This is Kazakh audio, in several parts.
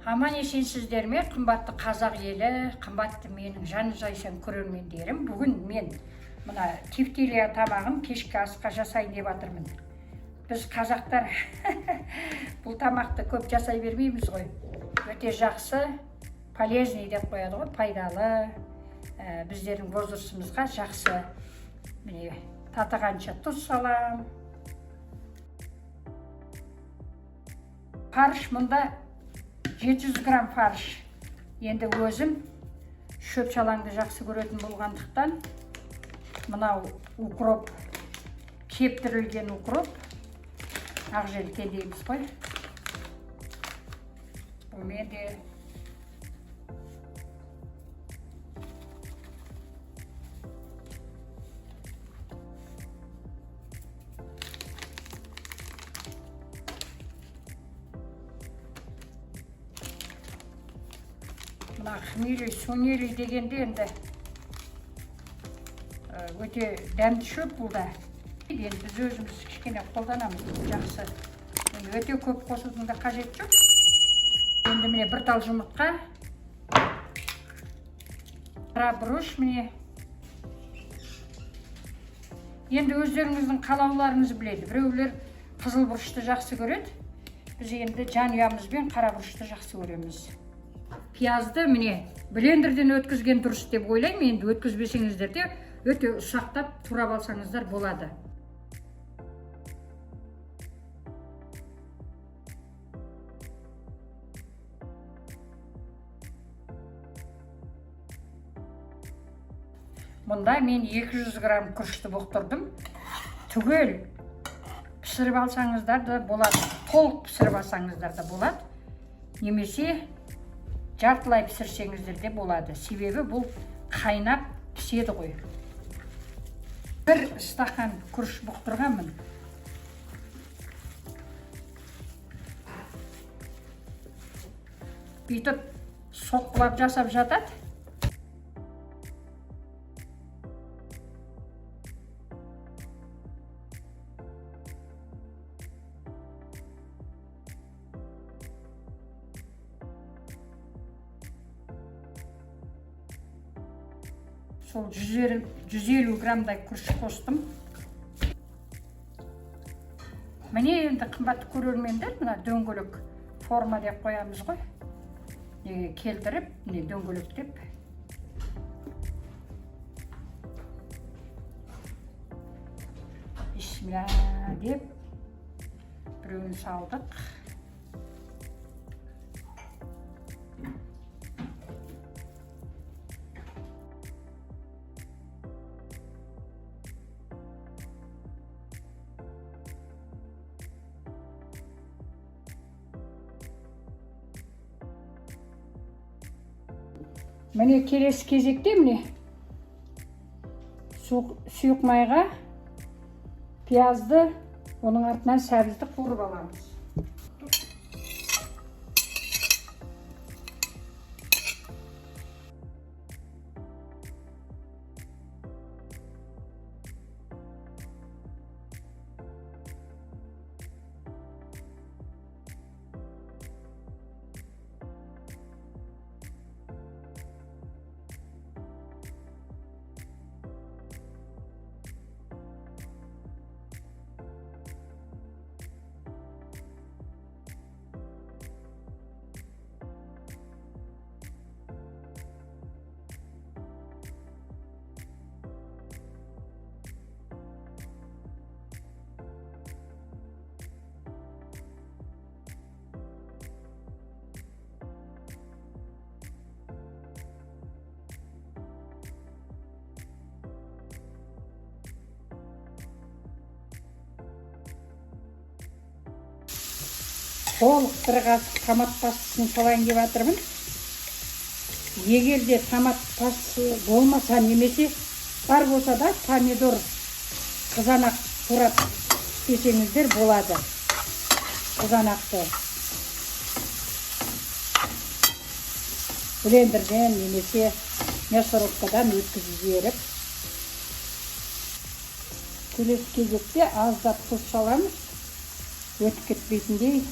Аман есенсіздер ме, қымбатты қазақ елі, қымбатты менің жан жайсаң көрермендерім. Бүгін мен мына тефтелия тамағын кешкі асқа жасайын деп жатырмын. Біз қазақтар бұл тамақты көп жасай бермейміз ғой. Өте жақсы, полезный деп қояды ғой, пайдалы, біздердің возрастымызға жақсы. Міне, татығанша тұз салам. Фарш мұнда 700 грамм фарш. Енді өзім шөп шалаңды жақсы көретін болғандықтан мынау укроп, кептірілген укроп, ақ желкен дейміз ғой. Бұнымен де мына хмели сунели дегенде енді өте дәмді шөп бұл да. Енді біз өзіміз кішкене қолданамыз, жақсы. Енді өте көп қосудың да қажеті жоқ. Енді міне бір тал жұмыртқа, қара бұрыш міне. Енді өздеріңіздің қалауларыңыз біледі. Біреулер қызыл бұрышты жақсы көреді. Біз енді жанұямызбен қара бұрышты жақсы көреміз. Пиязды міне блендерден өткізген дұрыс деп ойлаймын. Енді өткізбесеңіздер де өте ұсақтап турап алсаңыздар болады. Мұнда мен 200 грамм күрішті бұқтырдым. Түгел пісіріп алсаңыздар да болады, толық пісіріп алсаңыздар да болады, немесе жартылай пісірсеңіздер де болады. Себебі бұл қайнап піседі ғой. Бір стақан күріш бұқтырғанмын. Бүйтіп соққылап жасап жатады. Сол 150 граммдай күріш қостым. Міне енді қымбатты көрермендер, мына дөңгелек форма деп қоямыз ғой. Неге келтіріп, міне дөңгелектеп. Бисмилля деп біреуін салдық. Міне келесі кезекте міне сұйық майға пиязды, оның артынан сәбізді қуырып аламыз. Толық бір қасық томат пастасын салайын деп жатырмын. Егер де томат пастасы болмаса, немесе бар болса да помидор, қызанақ турап істесеңіздер болады. Қызанақты блендерден немесе мясорубкадан өткізіп жіберіп, келесі кезекте аздап тұз саламыз, өтіп кетпейтіндей.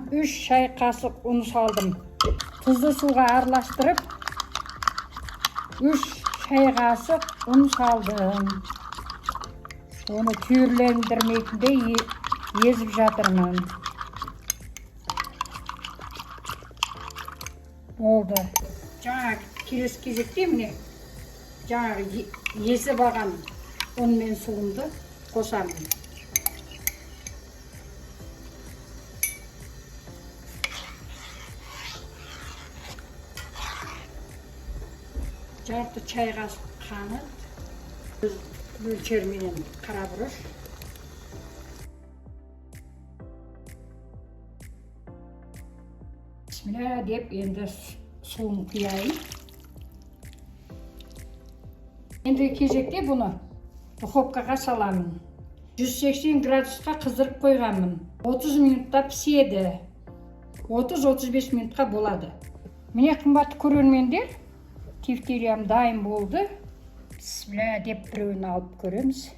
3 шай қасық ұн салдым. Тұзды суға араластырып 3 шай қасық ұн салдым. Оны түйірлендірмейтіндей езіп жатырмын. Болды. Жаңа келесі кезекте міне жаңағы езіп алған ұн мен суымды қосамын. Жарты чай қасық қант, өз мөлшеріменен қара бұрыш. Бісміллә деп енді суын құяйын. Енді кезекте бұны духовкаға саламын. 180 градусқа қыздырып қойғанмын. 30 минутта піседі. 30-35 минутқа болады. Міне, қымбатты көрермендер, тефтелям дайын болды. Бісміллә деп біреуін алып көреміз.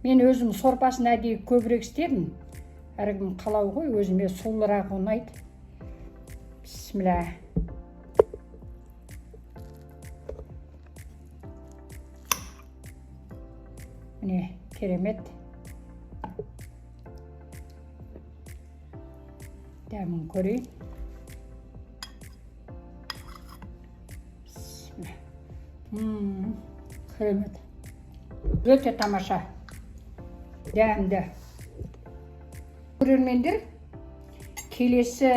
Мен өзім сорпасын әдейі көбірек істедім. Әркім қалау ғой, өзіме сулырақ ұнайды. Бісміллә. Міне, керемет. Дәмін көрейін. Бісміллә. Керемет. Өте тамаша. Дәмді. Көрермендер, келесі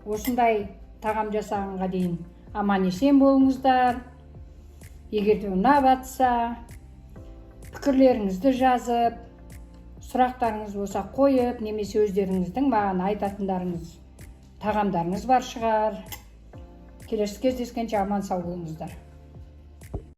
осындай тағам жасағанға дейін аман есен болыңыздар. Егер де ұнап жатса, пікірлеріңізді жазып, сұрақтарыңыз болса қойып, немесе өздеріңіздің маған айтатындарыңыз, тағамдарыңыз бар шығар. Келесі кездескенше аман сау болыңыздар.